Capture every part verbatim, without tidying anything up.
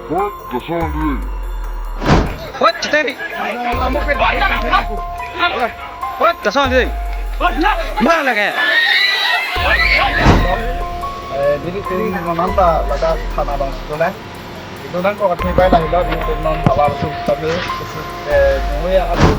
What the sound doing? What the sound doing? What the sound doing? Mana lagi? Eh, nelitum non ta ladak thana along si do nang. Itum nangkok athai bai lahelo, nelitum non tovar su kami, eh, nunggu ya, aduh.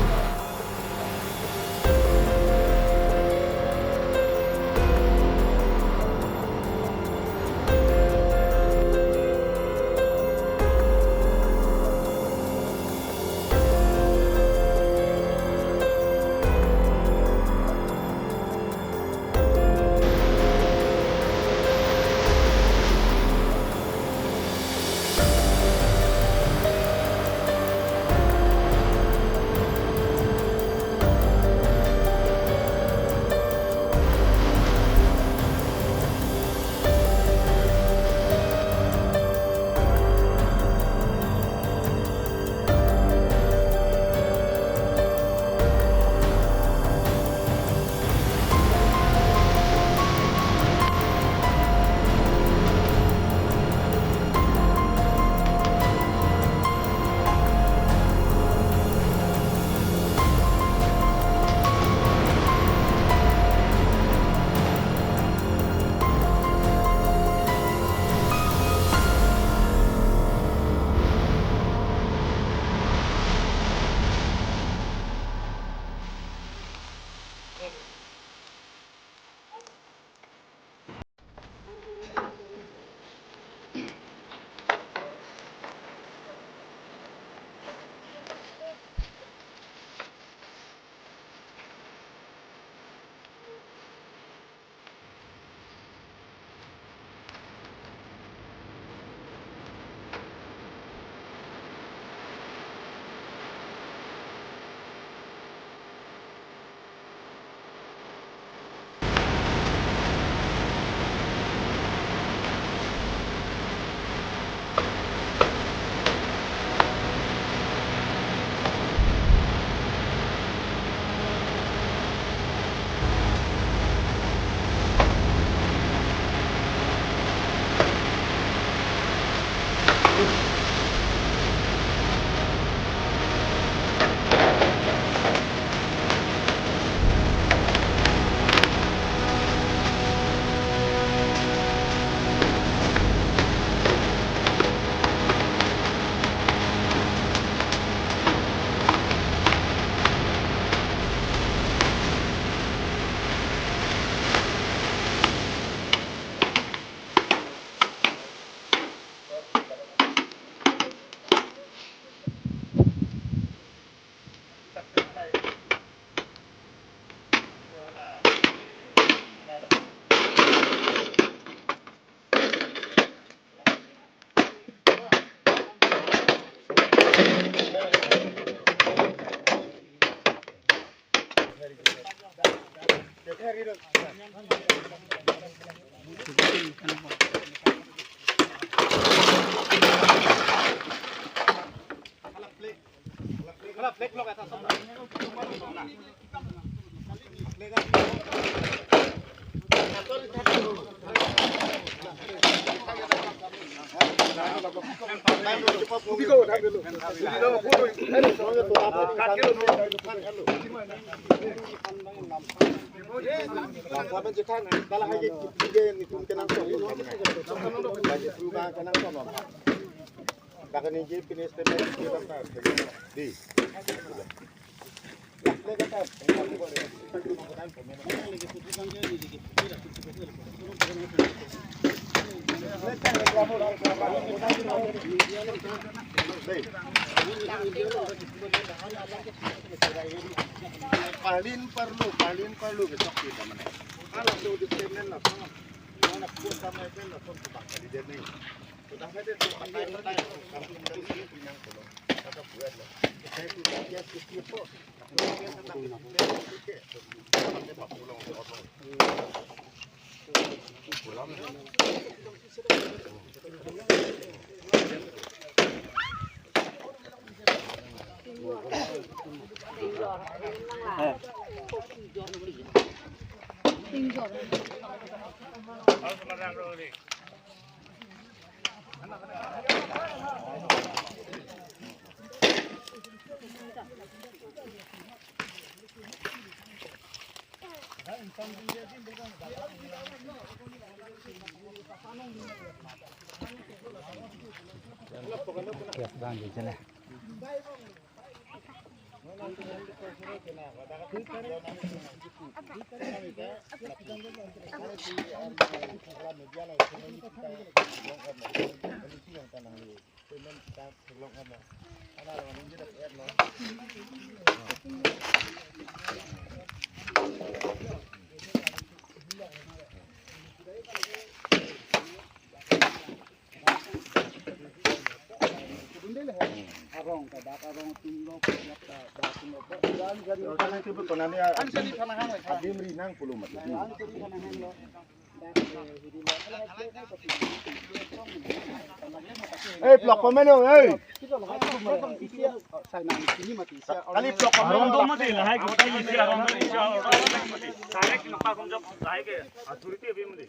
Paling perlu, paling perlu besok kita mana? Kalau sudah statement lah, mana pun sama itu lah, pun kita kali dia nih. Sudah ada tuh pakai pakai, kampung dari sini punya kolom, kata buat lah. Saya tuh dia setiap kok. Ei, plok pameno, ei. Kali plok pameno. Arong do mati, lahai ko kali si arong do mati. Direct napa kumjok lahai ke authority abhi mati.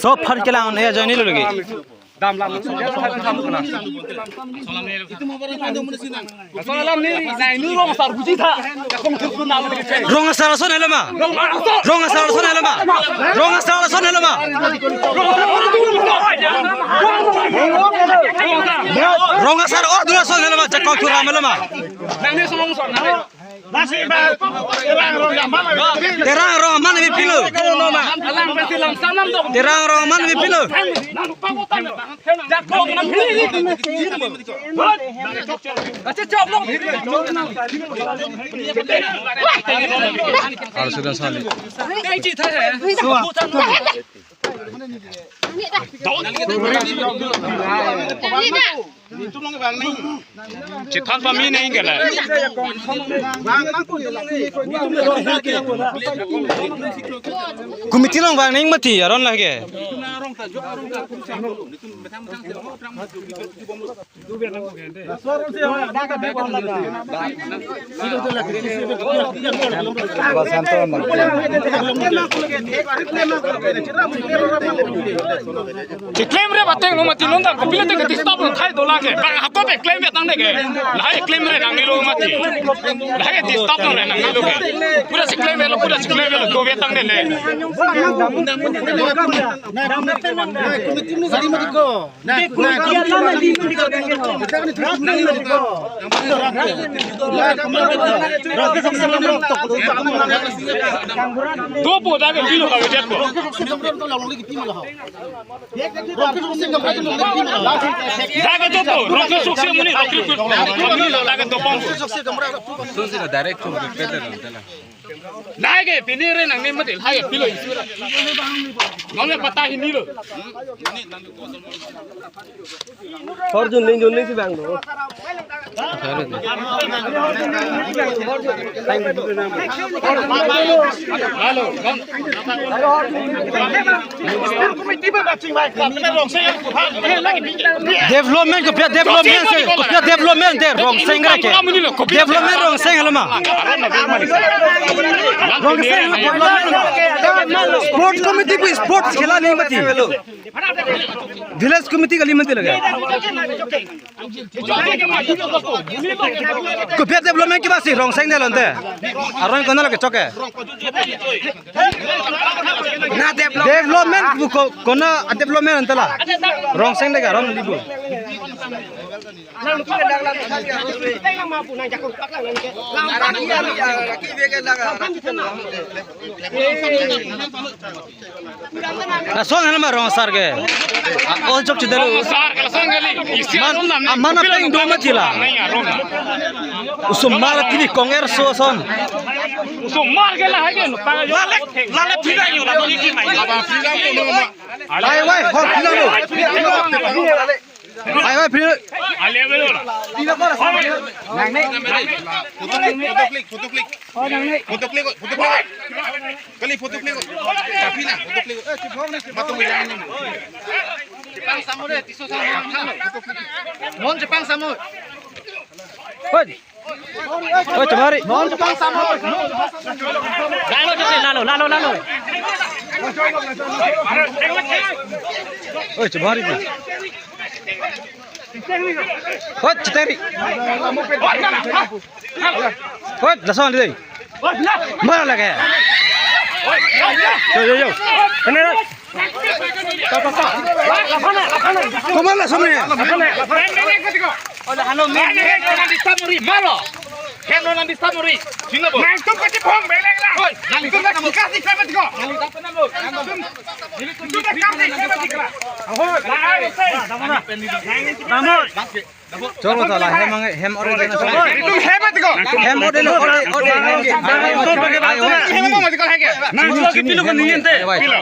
So, phan kelang on air join lo lagi. Dam lam. Alam ni, nai nu rong asar buji tha. Rong asar ason helo ma. Rong asar ason helo ma. Rong asar ason helo ma. Rong asar or dua ason helo ma. Jakong thura helo ma. Nang ni song son. Terang rong aman ave pilo. Terang rong aman ave pilo. Arso dan sali. Chethon pame nangji ke la. Committee along vang nangji mati, aron lake. Cheklem re bateng lo mati nonta, kopilo te kati stop lo, thai dolang. Bang hako pe claim ya tang de ke. Lahai claim re nang nilo mati. Lahai disturb nang re nang nilo ke. Pura si claim lo, pura si claim lo, go ya tang de le. Dopo dage pilo ka vejet ko. Dage dopo, rokre sukse muni, rokre pil. Dage dopo. Lahai ke pini re nang ne mati, lahai ke pilo isi. Nong ne pata hini lo. Hor jun ling jun ling si bang do. Development kopi a development si, kopi a development de Rongseng ra ke. Development Rongseng hala ma. Rongseng development. Sports committee pu sports khela nahi mati. Village committee kali mati lage. Kopi a development kiba si Rongseng de lonte. Aron kona lake choke. Na develop- Development bu ko-, kona a development antala. Rongseng de ga ron libu. Lason hena ma rong asar ke. A, o jok chidelo. Rong asar ke lason kali. Isi Man, aron nam a, mana peng do ma chila. Nai aron nam. Usomar T V kong er so son. Usomar ke lahai ke no pa yo. Lale, lale phila yo, lale ki mai. Aba phila ko no ma. Ai wai, ho phila lo. Ai wai, phila. Ale belo. Phila ko la. Nang ne. Photo click, photo click, photo click. Oh, nang ne. Photo click, photo click. Kali photo click. Kapi na, photo click. Mato mo yan ni. Jepang samo de, tiso samo. Mon Jepang samo. Hoi. Hoi, chemari. Mon Jepang samo. Lalo, lalo, lalo, lalo. Hoi, chemari. Hoi, chiteri. Hoi, lason dei. Mara lage. Yo, yo, yo. Kena. Koma lason ne. Halo, men. Maro. Keno nang disturb muri. Sino bo? Nangtum kachipong belek la. Oi, nangtum kasih kami tiko. Nangtum kasih kami tiko. Oi, nangtum. Nangtum. Cholo ta la hem ang hem ore na cholo. Nangtum hem tiko. Hem ore lo ore ore. Nangtum pakai batu na. Hem mo tiko lagi. Nangtum pilu ko niente. Pilu.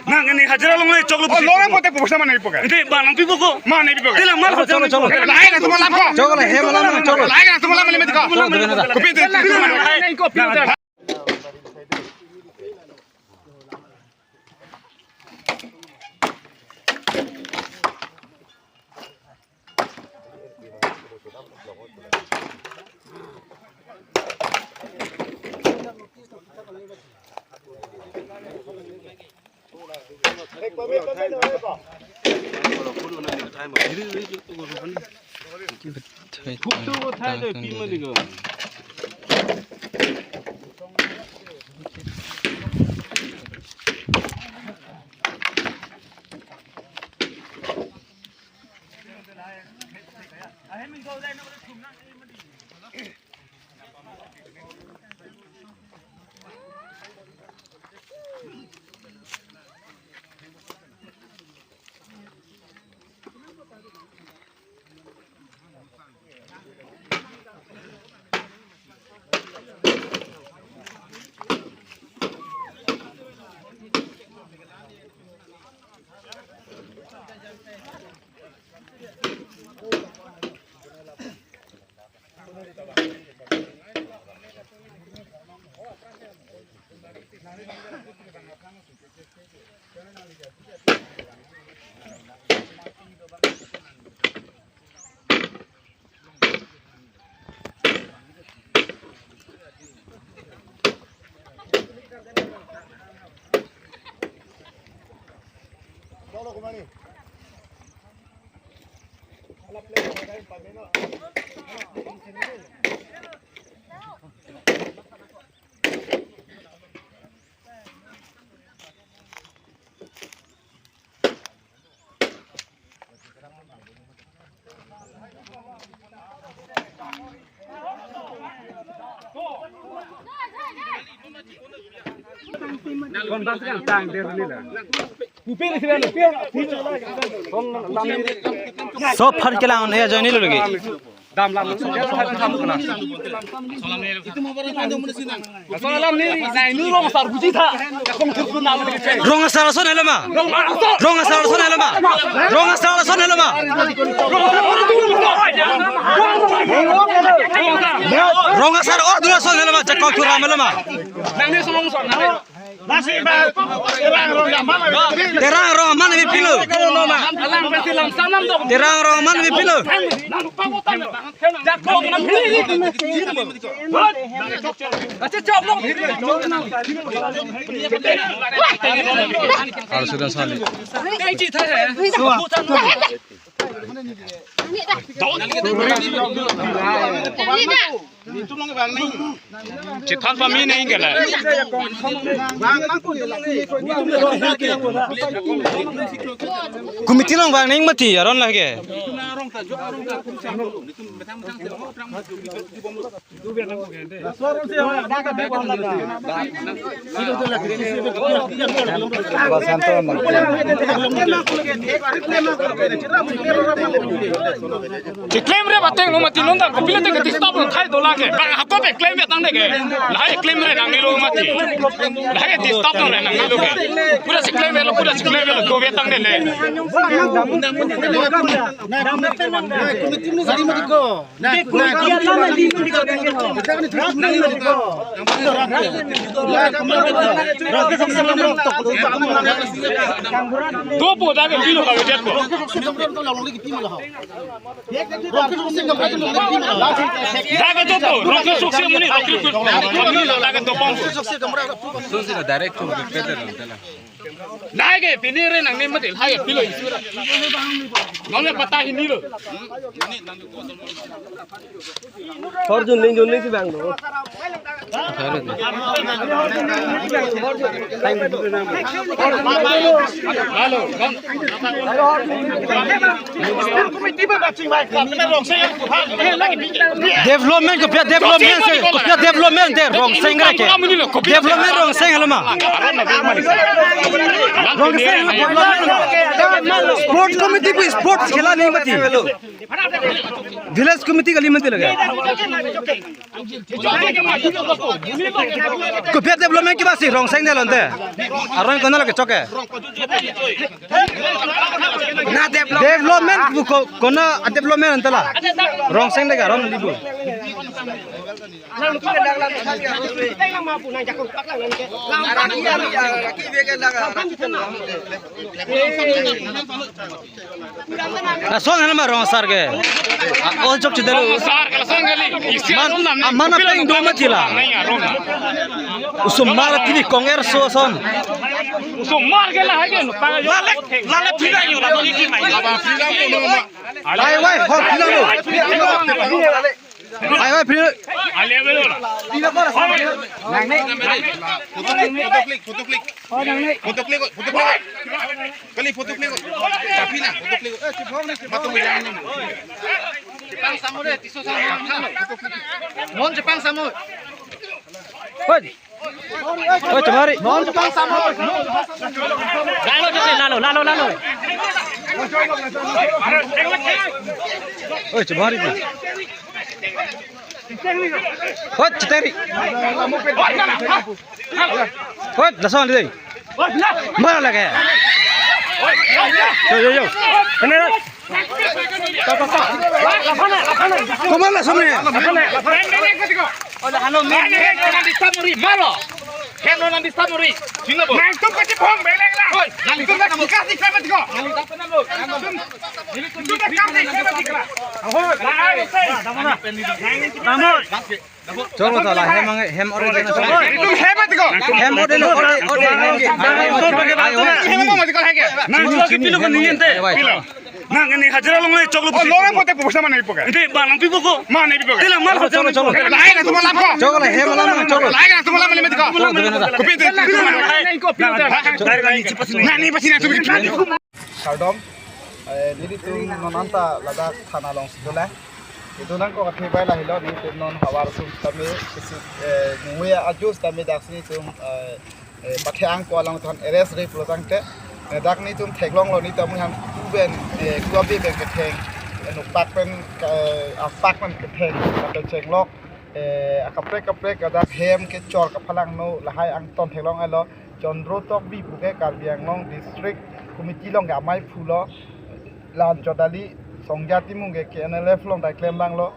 Nang ini hajira long le choklo. Oh, long le pote poisa mana ipoka? Ite ba nang pipo ko? Mana pipo ka? Tila mal cholo, cholo, cholo. Lahai nangtum alam ko. Cholo, hem alam cholo. Lahai nangtum alam le metiko. Cholo, dena da. Kopi ite? Kopi ite? Sob aphan kelang ya join lo lagi. Rong asar ason helo ma? Rong asar ason helo ma? Rong asar ason helo ma? Rong asar o dua ason helo ma? Jakong Turam helo ma? Terang rong aman ave pilo. Terang rong aman ave pilo. Arsudan sali. Chithan pami neng ke la. Committee along vang neng mati aron lake. Keklem re bateng lo mati non ta kopilo te ke disturb lo thai do lake. Bang hako pe klem ve tang de ke. Lahai klem re nang ni lo mati. Lahai disturb lo re nang ni lo ke. Pura si klem ve lo, pura si klem ve lo, do ve tang de le. Dopo daga pilo ka vedet ko. Daga dopo, rokri suksi muni, rokri suksi daga dopo. Suksi na direct to Peter na tala. Lahai ke pini re nang nem mati lahai ke pilo isura. Nong ya pata hini lo. Thor jun ling jun ling si bang lo. Hello. Development kopi a-development si, kopi a-development de Rongseng ra ke. Development Rongseng helo ma? Rongseng development helo ma? Sport committee pu sports khela neng mati. Village committee kali mati lake. Kopi a-development kiba si Rongseng de lonte. Aron konat lake chok ke. Na develop- Development pu ko-, konat a-development anta la. Rongseng de aron libu. Lason helo ma Rong Asar ke? A, o chok chedelo. Sar ke lason kali. Isi Man, aron nam a, man kopilo apeng do ma chila. Nang aron nam. Osomar kini konger so son. Osomar ke lahai ke no pa yo. Lale, lale phira yo la, lale phira yo. Lale phira yo. Ai, wai, hor, phira lo. Ai, wai, phira. Ale belo la. Photo click, photo click, photo click. Photo click, photo click. Kali photo click. Tapi na, photo click. Matung yang ini. Jepang samo de, tiso samo. Non Jepang samo. Hoi. Oi, chemari. Non Jepang samo. Lalo, lalo, lalo, lalo. Oi, chemari. Hoi, chiteri. Hoi, lason dei. Mara lake. Yo, yo, yo. Kene na. Komat lason ne? Heno nang disturb muri, maro. Heno nang disturb muri. Nangtum kachipong beleng la. Oi, nangtum kachipong beleng la. Nangtum kachipong beleng la. Choro ta la hem ang, hem ore jana choro. Nangtum hem mati ko. Hem ore lo, ore, ore. Hem mati ko lagi. Nangtum lagi pilo ko ningin te. Pilo. Nang ini hajira longle choklo. Oh, longle pote poisa mana ipo ka? Ante ba nangpipo ko? Mana ipo ka? Tela mar cholo, cholo, cholo. Lahai nangtum alam ko. Choklo, hem alam, choklo. Lahai nangtum alam, alam ko. Kopi te? Lahai ko, lahai ko. Nani pasi nangtum. Kardom, eh, nelitum non anta ladak thana alongsi dolang. Itum nangkok athe bai lahelo, nelitum non havar atum tame, isi, eh, nungwe ajus tame daksi nelitum, eh, eh, pathe angko along than arrest re pulo tangte, eh, dak nelitum theklonglo, nelitum amu han kuben, eh, kuabe pen ketheng, eh, nokpak pen, eh, apak pen ketheng, lapen chenglok, eh, akaprek kaprek adak hem kechor kaphalangno lahai angton theklong alo. Chandra Tokbi puke Karbi Anglong District Committee along ke amei phulo. Lan Chodali Songja Timung ke K N L F along ta klem abanglo.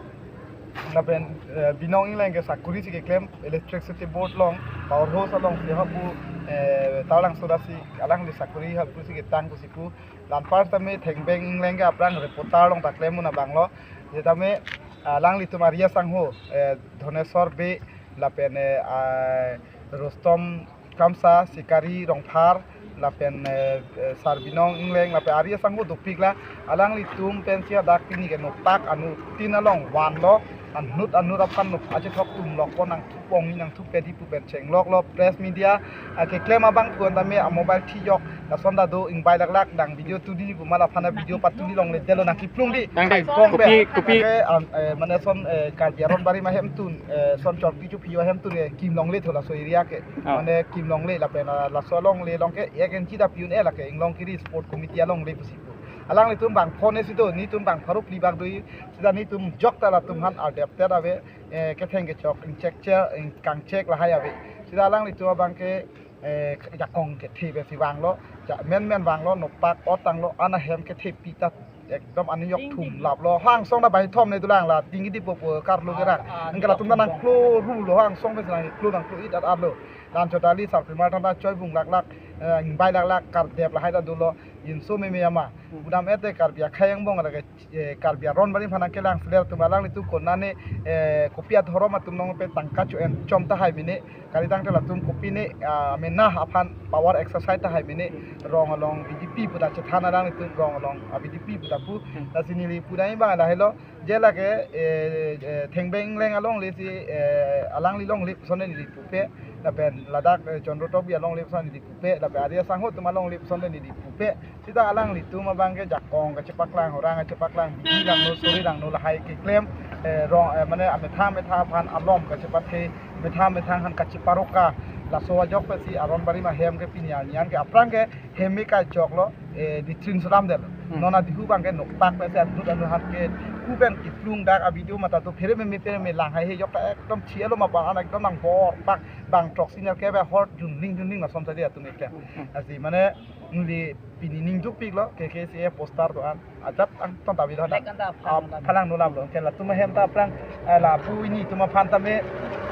Lapen, eh, Binong Engleng ke sakuri si keklem, Electricity Board along, Power House alongsi hapu, eh, Taralangso dasi alangli sakuri hapu si ketang pusi pu. Lanpar tame Thengbeng Engleng ke aphrang reporter along ta klem un abanglo. Setame, ah, alanglitum Arya Sangho, eh, Dhoneswar Bey, lapen, eh, ah, Rustom Kramsa, Sikari Rongphar, lapen, eh, eh, Sarbinong Engleng, lapen Arya Sangho dopik la, alanglitum pensi hadak pini ke nokpak anuttin along vanlo, anut anut aphan nok achethok tum lokpo, nangthu pongji nangthu pedi pu pen chengloklo, press media, ah, keklem abang pu an tame a mobile thijok, lason ta do ingbai laklak, nang video tudi pu ma laphan a video patudi longle detlo, nangkiplung di. Tang, tang. Kong kopi, pen. Kopi. Ake, am, eh, mane son, eh, Karbi aron bari ma hemtun, eh, son chorpi chupi yo hemtun, eh, kim longle tho laso area ke. Ah. Mane kim longle lapen, ah, laso alongle along ke ek inchi ta pi un-e lake Inglong Kiri Sport Committee alongle pusi pu. Alanglitum bang phone si do, nelitum bang pharo phli bak do, seta nelitum jok ta latum han ardep ter ave, eh, ketheng kechok, ingchek cher, ingkangchek lahai ave. Seta alanglitum abang ke, eh, jakong kethe pensi vanglo, ja menmen vanglo, nokpak otanglo, ana hem kethe pi ta ekdom ani yok thum laplo. Hangsong ta bai thom ne dolang la, ding di popo karlo kera. Ah, ah, angke latum ta nangklo rulo, hangsong pensi nangklo nangklo it at at lo. Lan Chodali sarpimar thanta choi bung laklak, eh, ingbai laklak, kardep lahai ta dolo, inso meme ama. Hmm. Pudam ete Karbi akhei angbong lake, eh, Karbi aron bari aphan nangkelang seler atum alanglitum konane, eh, kopi adhorom atum along pen tangka cho-en chom tahai mene, kali tangte latum kopi ne, ah, mena aphan power exercise tahai mene, rong along B J P pu ta chethan alanglitum rong along, ah, B J P pu ta pu, hmm, lasi neli pudai bang lahelo, je lake, eh, eh, Thengbeng Engleng alongle si, eh, alangli longle puson neli pupe, lapen ladak, eh, Chandra Tokbi alongle puson neli pupe, lapen Arya Sangho atum alongle puson neli pupe, seta alanglitum abang ke jakong kachepaklang, horang kachepaklang, bidi langno, suri langno lahai keklem, eh, rong, eh, mane amethang amethang aphan alom kachepathe, methang methang aphan kacheparoka, laso ajok pensi aron bari ma hem ke pini arni an ke aphrang ke hem me kachoklo, eh, ditrin selam del. Hmm. Non adihu abang ke nokpak pensi anut anut aphan ke kuben kiplung dak a video mata do phere meme phere me lang hai he jok ta ekdom chi alo ma bang an ekdom nang bor pak bang trok senior ke ba hor junling junling lason sadi atum eklem. Hmm. Lasi mane neli pini ning jupik lo, K K C A poster do-an ajat angton ta video Lek hadak. Anta a phalang dolang. Phalang dolang lo. Ke latum ahem ta aphrang, eh, lapu ini atum aphan tame,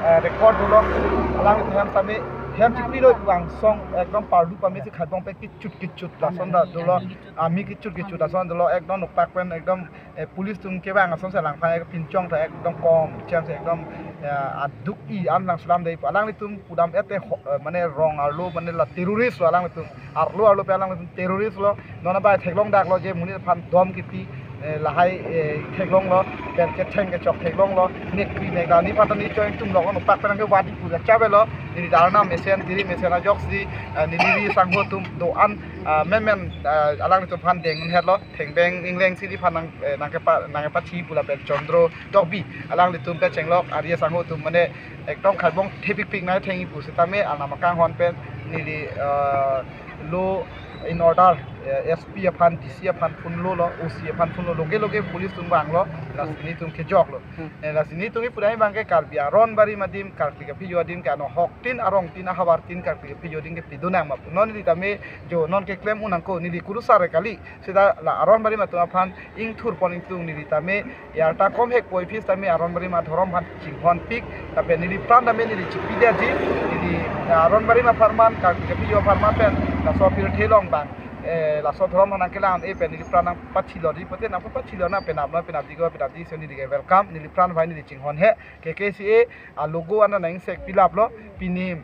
eh, record dolo. Alanglitum ahem tame, hem chipri lo pu angsong ekdom parlu pame si khatbong pen kichut kichut lason ta dolo. Ami kichut kichut lason dolo, ekdom nokpak pen ekdom, eh, police atum kevang asonsi alangphan pinchong ta ekdom kom chem si ekdom, eh, aduk i an lang selam dei pu. Alanglitum pudam ete ho-, eh, mane rong arlo mane la terrorist lo alanglitum. Arlo arlo pen alanglitum terrorist lo. Non abai theklong dak lo je monit aphan dom kipi, eh, lahai, eh, theklong lo, pen ketheng kechok theklong lo, nek kri nek dani patan ni choi tum lo, nokpak pen ke wadi pu chabe lo, neli dharna mesen, diri mesen ajoksi, eh, neli ri sangho atum do-an, ah, menmen, ah, alanglitum aphan deng het lo, Thengbeng Engleng si di aphan nang, eh, nangkepa, nangkepathi pu lapen Chandra Tokbi, alanglitum pen chenglok, Arya Sangho atum mane, ekdom khatbong thepikpik nai thengji pu setame anam akanghon pen neli, eh, law and order, eh, S P aphan, D C aphan phone lo lo, O C aphan phone lo, loge loge police atum vanglo, lasi nelitum kejoklo. Hmm. Eh, lasi nelitum ipudai abang ke Karbi aron bari adim, Karbi kaphi jo adim ke ano hoktin arongtin ahavartin Karbi kaphi jo adim ke pidunang ma pu. Non neli tame jo non keklem un nangkok neli kurusar kali. Seta la aron bari atum aphan ingthur pon ingtung neli tame, arta kom hek poi phis tame aron bari adhorom aphan chinghonpik, lapen neli pran tame neli chipidetji, neli aron bari apharman, Karbi kaphi jo apharman pen, laso pirthe along abang, eh, laso dhorom aphan nangkelang-e pen neli pran nangpathilo di, pote nangpathilo na penap na penap di ko penap di, so neli ke welcome, neli pran vai neli chinghon he, K K C A a logo an nang sek pilap lo, pini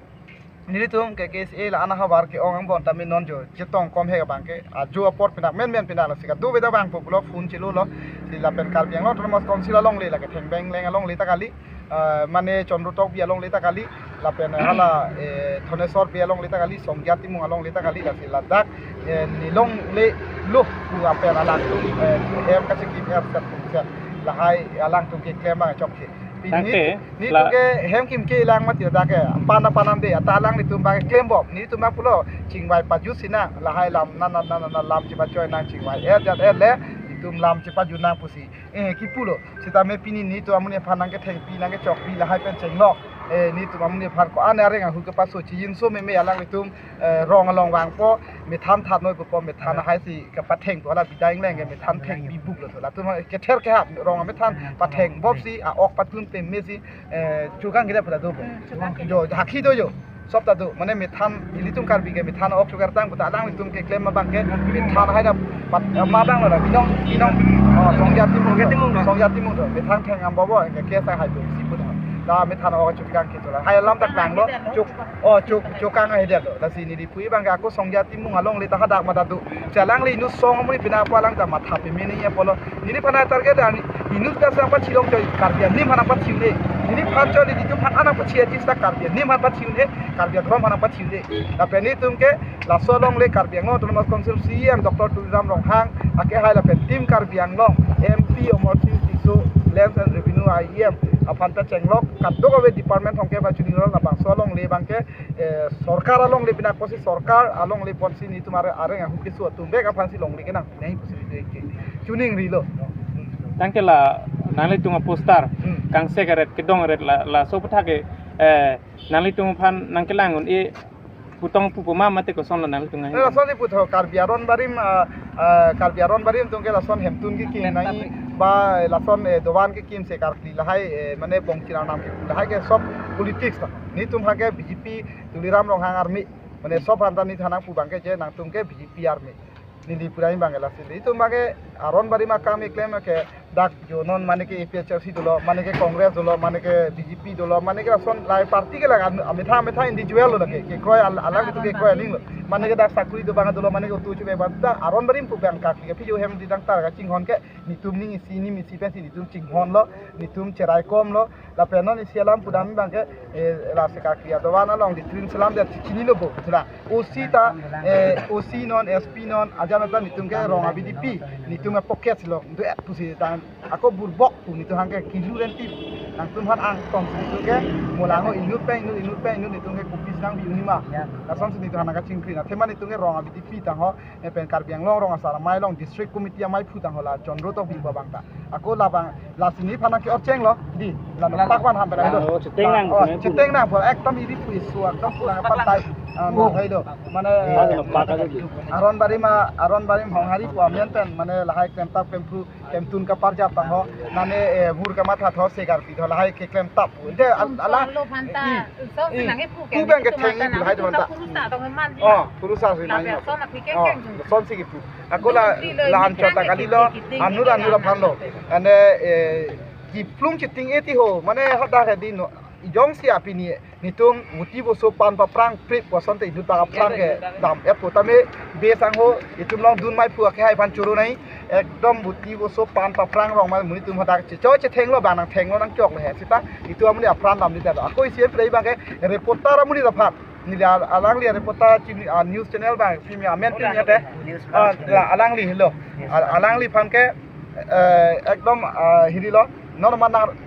Nelitum ke K S A la ana havar ke-ong angbong tame non jo chetong kom he abang ke ajo apor pinak men men pinak, lasi kadokave ta vangpo pulo, phone chelo lo. Si lapen Karbi Anglong Autonomous Council alongle lake Thengbeng Leng alongle ta kali, eh, mane Chandra Tokbi alongle ta kali, lapen hala, eh, Thaneswar Bey alongle ta kali, Songja Timung alongle ta kali, lasi ladak, eh, ne longle lo pu apen alangtum, eh, hem kachekim er set pu set, lahai alangtum keklem abang chokche. Pini tangte, nitum la- ke hem kim kelang mati dak ke, pan pan ande, ata alanglitum abang klembom, nitum abang pulo chingvai pajut sinang, lahai lam, na, na, na, na, na, lam chepachoi nang chingvai, eh, jat, eh, le, nitum lam chepajut nang pusi, eh, kipulo. Sitame pini nitum amonit aphan nangkethengpi, nangkechokpi, lahai pen chenglok, eh, nitum amonit aphan ko-an areng ahu kepaso chijinso meme alanglitum, eh, rong along vangpo, methan than noi pupo, methan hai si kepathengpo, hala bidai ingleng ke methan thengpi buklo to. Latum kether kehap rong amethan patheng bop si, a-ok patun peme si, eh, chukang kita pada do bo. Hmm, chukang kita. Jo, hakhi do jo. Sop ta do, mane methan, ilitum Karbi ke methan ok chukar tang, puta alanglitum keklem abang ke, methan hai da pat, eh, madang lo da, binong, binong, oh, Songja Timung, Songja Timung do. Songja Timung do, methan theng ambo bo, ke kesa hai do, si puta. Da methan ok chukang ke chola. Hai lam tak nang lo, chuk, oh, chuk, chukang hai dia lo. Lasi neli pui abang ke ako Songja Timung alongle ta hadak mata do. Si alangli inut song amonit pina apo alang ta matha peme ni apolo. Neliphan target ani inut ta sang pachilong choi, Karbi anim aphan pachile. Neliphan choi, nelitum aphan nangpachi ajis ta Karbi anim aphan pachile, Karbi adhorom aphan pachile. Lapen nitum ke laso alongle Karbi Anglong Autonomous Council C E M Doctor Tuliram Ronghang, ake hai lapen Team Karbi Anglong, M P Amarsing Tisso, Lands and Revenue I E M aphan ta chenglok, kadokave department hong ke ba chuning rol labangso alongle abang ke, eh, sorkar alongle pina kosi sorkar alongle ponsi nitum are areng ahu keso atum bek aphan si longle kenang, nai pusi nelitum ke chuning rilo. Tangte la nanglitum aposter, hmm, kangse karet kedong ret la, laso aputhak ke, eh, nanglitum aphan nangkelang un-e putong pupo ma mate koson lo nanglitum nang. Eh, lason si putho Karbi Aron Barim, ah, ah, Karbi Aron Barim atum ke lason hemtun kekim nai ba lason, eh, dovan kekim se karkli lahai, eh, mane bongchir anam ke lahai ke sob politics ta. Nitum ha ke B J P Tuliram Ronghang army. Mane sob aphan ta neli thanang pu abang ke je nangtum ke B J P army. Neli pura abang ke lasi. Itum abang ke Aron Barim akam keklem ke dak jo non mane ke A P H L C dolo, mane ke Congress dolo, mane ke B J P dolo, mane ke lason lahai party ke laga, amethang amethang individual lo lake, kekroi al-, alang itu kekroi aling lo. Mane ke dak sakuri do abang dolo, mane ke utu chupe abang ta Aron Barim pu abang kak, ke phi jo hem di dang tar kachinghon ke, nitum ning isi ning isi pensi nitum chinghon lo, nitum cherai kom lo, lapen non isi alam pudam abang ke, eh, la se karkli adovan along di trin selam dia chinilo bo, sila. O C ta, eh, O C non, S P non, ajan ajan nitum ke rong a-V D P, nitum ke pocket lo, nitum et pusi tang, ako burbok pu nitum hang ke kilu renti, nangtum aphan angtong nitum ke, molang ho inut pen inut, inut pen inut, nitum ke kopis nang bi unima. Ya. Lason si nitum aphan nangkachingkri, athema nitum ke rong a-V D P tang ho, eh, pen Karbi Anglong rong asar amei along district committee amei phu tang ho la Chandra Tokbi abang ta. Ako labang, lasi neliphan nangke orcheng lo, di, la, la, pak van ham pera la, lo. Oh, cheteng nang, oh, cheteng nang, ekdom iri pu isu, ekdom pulang apa tai, ah, oh, hai lo. Mane, iya, iya, pak aja di. Aron Barim ma, Aron Barim hong hari pu amen pen, mane lahai klem tap klem phu, klem tun kaparjap tang ho, mane, eh, bur kamatha tho se karkli tho, lahai keklem tap. Ante al-, ala, lo phanta, i, so i, sinang ipu pu abang ke theng ipu lahai do phanta. Purusa tong man. Oh, purusa si nang. Lapen so na phike. Oh, keng jung. Lason si kipu. Ako la, la anchot ta kali lo, anur anur aphan lo. Ane, eh, kiplung chiting eti ho, mane hadak ke di no, ijong si apini, nitum voti voso pan paphrang prip koson te inut ta aphrang ke dam et po tame, be sang ho, itum along dun mai phu ake hai aphan choro nai, ekdom voti voso pan paphrang rong ma, muni tum hadak checho chetheng lo abang nangtheng lo nangchok lo he, sita, itum amonit apran dam di ta lo. Ako isi em pre abang ke, reporter amonit aphan. Neli al-, alangli reporter chini, ah, news channel abang, pimi amen pimi ate. Ah, la, alangli lo. Al-, alangliphan ke, eh, ekdom, ah, hiri lo. Non ma nang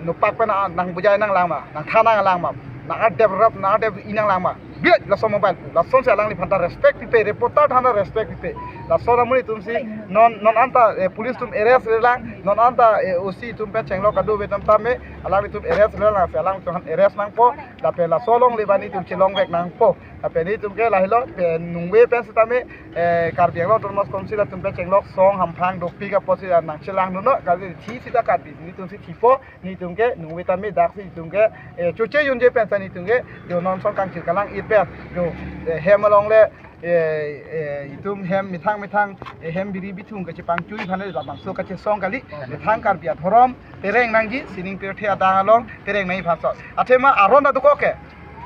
nopak pen, ah, nangbujai nanglang ma, nangthan nanglang ma, nang adep rap, nang adep inanglang ma. Biar laso mobile, lason si alangliphan ta respect pipe, reporter aphan ta respect pipe. Lason amonit atum si, non, non anta, eh, police atum arrest le lang, non anta, eh, O C atum pen chenglok kadokave atum tame, alanglitum arrest le lang, si alanglitum aphan arrest nangpo, lapen laso alongle abang nitum chelong vek nangpo. Lapen nitum ke lahelo, pen nungve pen sitame, eh, Karbi Anglong Autonomous Council atum pen chenglok song hamphang dopik apotsi nangchelang dun lo, kali thi sita kadi, nitum si thipo, nitum ke nungve tame dak si nitum ke, eh, choche junje pen sa nitum ke, jo non song kangchir kalang-it pen, jo, eh, hem along le, eh, eh, itum hem methang methang, eh, hem biri bithung kachepangchui aphan le labangso kachesong kali, methang Karbi adhorom pereng nangji, sining pirthe adang along pereng nangji aphan so. Athema aron aduk ke,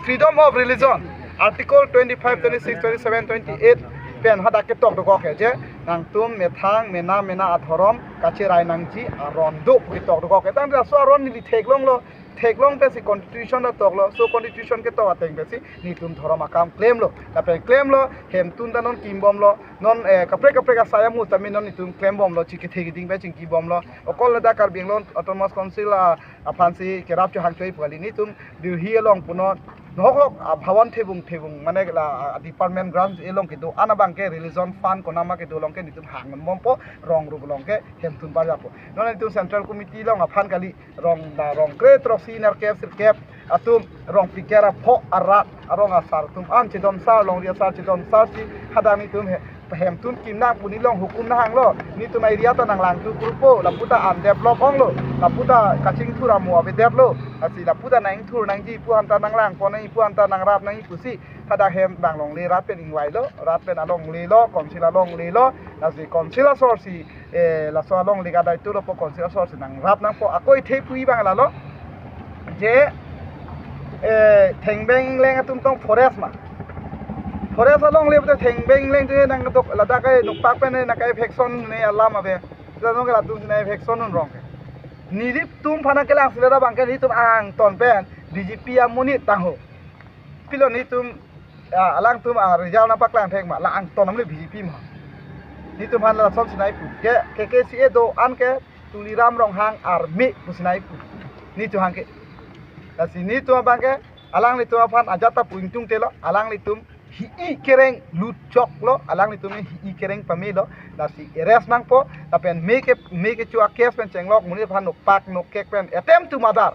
freedom of religion. Article twenty-five, twenty-six, twenty-seven, twenty-eight pen hadak ketok dokok ke je nangtum methang mena mena adhorom kacherai nangji aron do pu ketok dokok ke. Tangte laso aron neli theklonglo, theklong pensi constitution ta toklo. So constitution ketok ateng pensi netum dhorom akam klemlo. Lapen klemlo, hemtun ta non kimbomlo. Non, eh, kaprek kaprek asai amu tame non netum klembomlo, chikithe kiding pen chingkibomlo. Okol ladak Karbi Anglong Autonomous Council, ah, aphansi kerap chohang choi pu kali, netum Delhi along punon nohok hok, ah, bhawan thebung thebung mane la, ah, department grounds along kedo-an abang ke religion fund konama kedo along ke netum hang bompo, rong rup along ke hemtun barjapo. Non netum Central Committee along aphan kali, rong da rong kre throksi nerkep sirkep atum, rong phlikep ra pho arat arong asar atum an chedon sar, longri asar chedon sar si hadak netum he, hemtun kimnang pu nelong hukum nahanglo. Netum area ta nanglangtu kurpo, lapu ta undevelop onglo, lapu ta kachingthur amo avedetlo. Lasi lapu ta nangthur nangji pu anta nanglangpon nangji pu anta nangrap nangji pusi hadak hem bang longle, rat pen ingvailo, rat pen alonglelo, council alonglelo. Lasi council asor si, eh, laso alongle kadai tulo po, council asor si nangrap nangpo, akoi the pu-i bang lalo. Je, eh, thengbeng leng atum tong forest ma. Forest alongle pute thengbeng leng tu nangdok ladak kai nokpak pen nangkai eviction ne alam ave. Sila nong ke latum si nang eviction un rong ke. Nelitum aphan kelang sila abang ke netum angton pen B J P amonit tangho. Pilo netum, ah, alangtum, ah, result nangpaklang thek ma, la angton namli B J P ma. Netum aphan lason sinai pu. Ke, K K C A do-an ke Tuliram Ronghang army pu sinai pu. Netum aphan ke. Lasi netum abang ke, alanglitum aphan ajat ta pu ingtungte lo, alanglitum hi-i kereng lutchoklo, alanglitum hi-i kereng pamelo. Lasi arrest nangpo, lapen me ke, me kecho a-case pen chenglok, monit aphan nokpak nokek pen attempt to murder.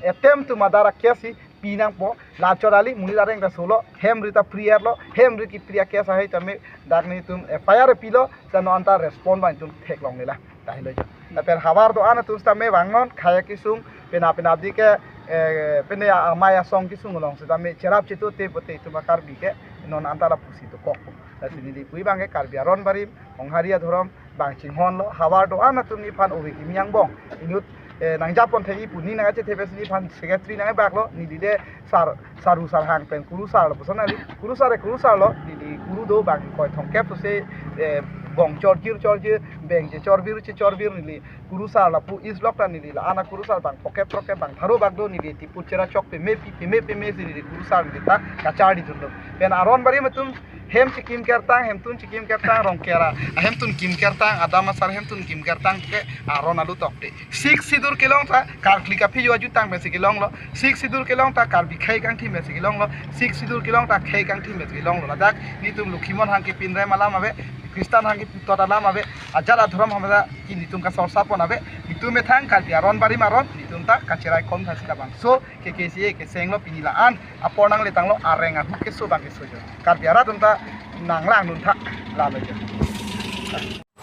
Attempt to murder a-case si pi nangpo, la chorali monit areng ta solo, hem ri ta pri-erlo, hem ri kipri a-case ahai tame dak netum F I R pilo, sano anta respond bang netum theklongle la, tahilo jo. Lapen havar do-an atum sitame bang non khei akisung, pena pena di ke, eh, pene amei asong kisung along sitame cherap chetu te pote itum a-Karbi ke non anta lapusi dokok. Lasi neli pu-i bang ke Karbi aron barim, Honghari adhorom bang chinghonlo, havar do-an atum nephan ove kimi angbong. Inut, eh, nangjapon thek-i pu ne nangkachethe pensi nephan secretary nangkebaklo, neli le sar, saru sarhang pen kurusar lo puson neli. Kurusar e kurusar lo, neli kuru do bang ingkoi thomkep sose, eh, bong chorjir chorjir, beng chechorbir chechorbir neli. Kurusar lapu East Block ta neli la-an akurusar bang phokep throkkep bang pharo bak do, neli tipu chera chok peme pi, peme peme si neli kurusar neli ta kacharli dunlo. Pen aron barim atum hem chikim kertang, hemtun chikim kertang, rong kera, ahemtun kim kertang, adam asar hemtun kim kertang ke aron alu tokte. Sixth Schedule kelong ta Karkli kaphi yo ajutang pensi kelonglo. Sixth Schedule kelong ta Karbi khei kangthim pensi kelonglo. Sixth Schedule kelong ta khei kangthim pensi kelonglo. Ladak netum Lokhimon hang kepin rem alam ave, Christian hang kepin tot alam ave, ajat adhorom hamada ke netum kasorsapon ave. Netum methang Karbi aron barim aron netum ta kacherai kom thasi labangso K K C A kesenglo, pini la-an apor nangletanglo, areng ahu keso bang keso jo. Karbi arat atum ta nanglang nun tha lalo jo.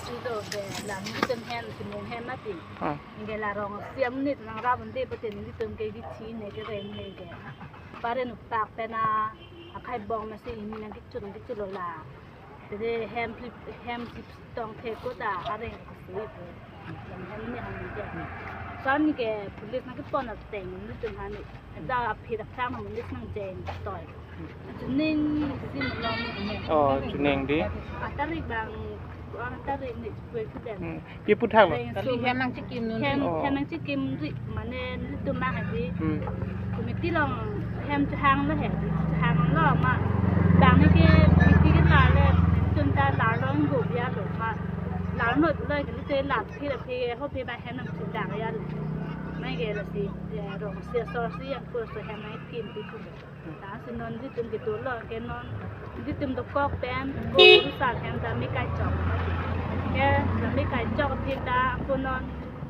Silo ke lam netum hem, simung hem mati. Ah. Nge la rong siam nit nangrap unde pute netum ke di thi ne kereng ne ke. Pare nokpak pen a, akhei bong masi ini nangkichun nangkichun lo la. Jadi hem flip, hem sip tong thek ko ta areng ko sui ko. Hem ni ham ni ke. Son ni ke police nangkepon ateng netum hani. Da aphi da sang mo lis nang jeng toi. Chuning sim long. Oh, chuning di. Atarik bang, ang atarik ni kue kuden. Hmm. Pi puthak lo? Kali hem nangchikim nun. Hem, oh, hem nangchikim ri mane netum mang adi. Hmm. Committee along hem chehang lo he, chehang lo ma. Bang ni ke committee ke la le, netum ta la long go bia lo ma. La no lo ke netum la phi la phi ho phi ba hem nangchidang ya lo. Mai ke lasi, eh, rong si asor si yang ko so hem nangkim pi tu. Lasi non netum kedolo ke non netum dokok pen ko kurusar hem ta me kaichok. Ke ta me kaichok aphi ta ko non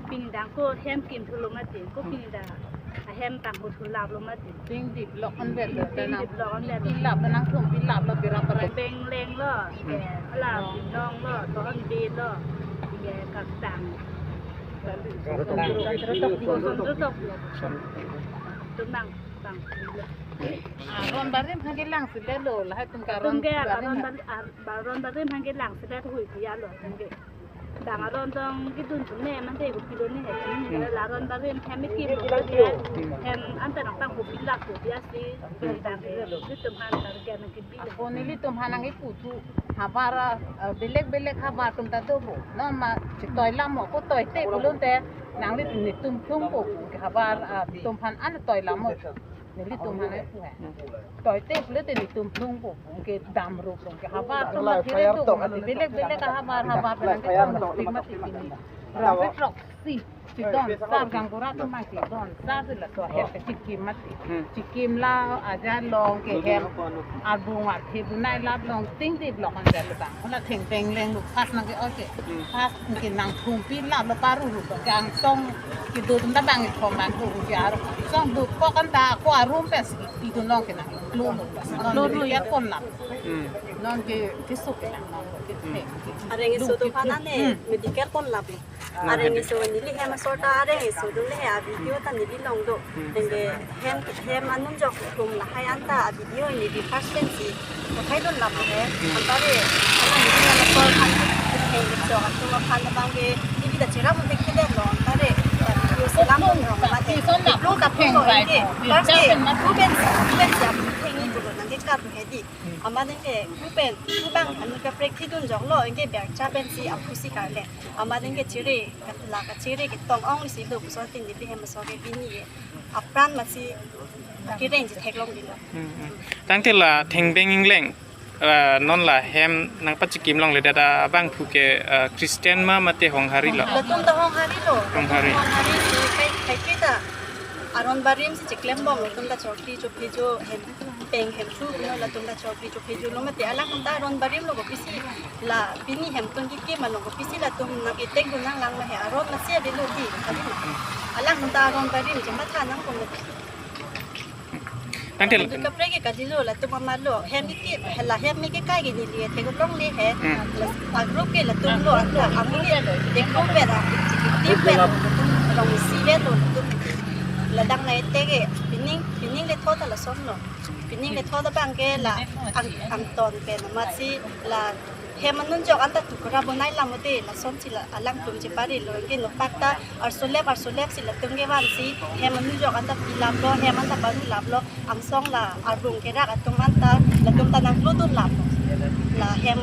pini dang ko hem kim thulo mati, ko pini dang ahem tang ko thulap lo mati. Ping develop an vet. Ping develop an vet. Pilap nangtum pilap lo pira pira. Beng leng lo, ke hala pinong lo, tohon be lo, ke kaktang. Sondro tok. Sondro tok. Tum nang, bang. Aron barim hage lang sile lo, lahai tum ke aron barim. Tum ke aron barim, aron barim hage lang sile hui dia lo, tum ke. Dang aron dong kidun tum ne mante ko kilo ne he. Hmm. La aron barim hem kikim lo ba dia. Hmm. Hem anta nang tang ko pilak ko biasi. Dang nelitum aphan target nang kibi. Ako nelitum aphan nangkipu thu havar, eh, belek belek havar atum ta dopo. Non ma chetoilam mo ko toite pulote nanglitum plungpo havar, eh, atum aphan an toilam mo. Nelitum aphan nangkipu he. Toite pulote nelitum plungpo. Ke dam rup ke havar atum la thire do, belek belek havar, havar penang ke tong mati mati kini. Rong petrok si, si don sar gaonbura atum abang si don sar si laso hem ke chikim mati. Hmm. Chikim la aja long ke hem arbung arthe bunai lap long ting di blok an jalo bang. Kola thengpeng lenglo pas nang ke oke. Hmm. Pas ke nangthung pilap lo paru rup ke angsong kedo atum ta bang ithom bang ko ke aro. Song dokok anta ko arum pes pidun long ke nang. Lo lo. Lo lo ya kon lap. Hmm. Non ke kisuk ke nang non ke. Hmm. Areng iso do aphan ne, hmm, medical kon lap. Hmm. Areng iso neli hem asor ta areng iso do le a video ta neli long do. Hmm. Nang ke hem, hem anun jok tum lahai anta a video neli first time si. Lahai dun lap he. Hmm. Anta re, anta neli hem asor aphan. Hem jok atum aphan abang ke neli ta cherap un thek thedet lo anta re. A video selam dun long mati. Lo ta pheng lo ke. First ke, tu pen, tu pen si a video thengni pulo nang ke kar he di. Amat nang ke, tu pen, tu bang, anut kaprek thidun jok lo, anke bercha pensi aphu si karle. Amat nang ke chere, katula kachere, ketong ong si do, puson tin di hem asor ke pini ke. Apran masi, kireng si theklong di lo. Hmm, hmm. Tangte la thengbeng ingleng, eh, non la hem nangpachikim longledet abangphu ke, eh, Christian ma mate Honghari lo? Latum ta Honghari lo. Honghari. Honghari si kai, kai kita. Aron barim si chiklem bom latum ta chokri chophejo hem peng hem thu no latum ta chokri chophejo lo mate alang ta aron barim lo kopisi la pini hem tun kikim along kopisi latum nang etek dun nang lang ma he aron masi ave lo di kali ma. Alang ta aron barim je matha nang ko lo. Tangte anut kaprek ke kali lo latum amat lo hem ke la hem ke kai ke neli theklongle he. Hmm. La a group ke latum lo anta amonit de group pe ra di pe ra latum rong isi ve lo latum. La dang nai te ke pining, pining le tho ta lason lo. Pining le tho ta bang ke la ang, angton pen amat si la hem anun jok anta tukra bonai lam mate lason si la alangtum chepari lo ke nopak ta arsulep arsulep si latum kevan si hem anun jok anta pilap lo hem anta paru lap lo angsong la arbung kerak atum anta latum ta nangkludun lap lo. La hem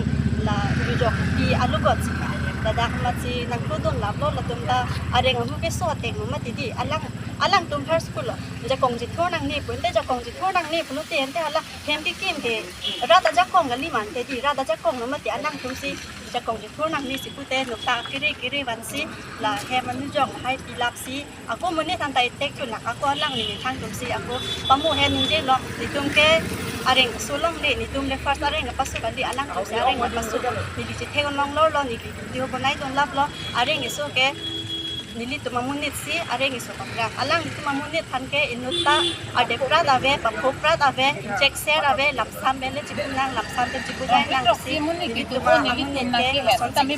la anun jok pi alugot si ka. Ladak amat si nangkludun lap lo latum ta areng amu keso ateng lo mati di alang alangtum har school lo. Jakong jithur nangne pu ante jakong jithur nangne pulote ante hala hem kikim ke rat ajakong kali ma ante di rat ajakong lo mati alangtum si jakong jithur nangne si pute nokta kiri kiri van si la hem anun jok hai pilap si ako amonit than ta etek tu nak ako alang ni thang tum si ako pamu he ningje lo nitum ke areng so longle nitum le first areng pasu kali alangtum si areng pasu neli chethek long lo lo neli video bonai dun lap lo areng iso ke nelitum amonit si areng iso pakra. Alanglitum amonit than ke inut ta adeprat ave, paphoprat ave, inchekser ave, lamsam pen le chipu nang, lamsam pen chipu nang nang si. Nelitum amonit ke lason si.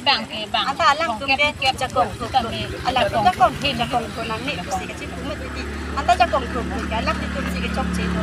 Anta alangtum ke jakong thuk thuk. Alangtum jakong thuk jakong thuk nangne pusi kachipu mati di. Anta jakong thuk thuk ke alanglitum si kechokche lo.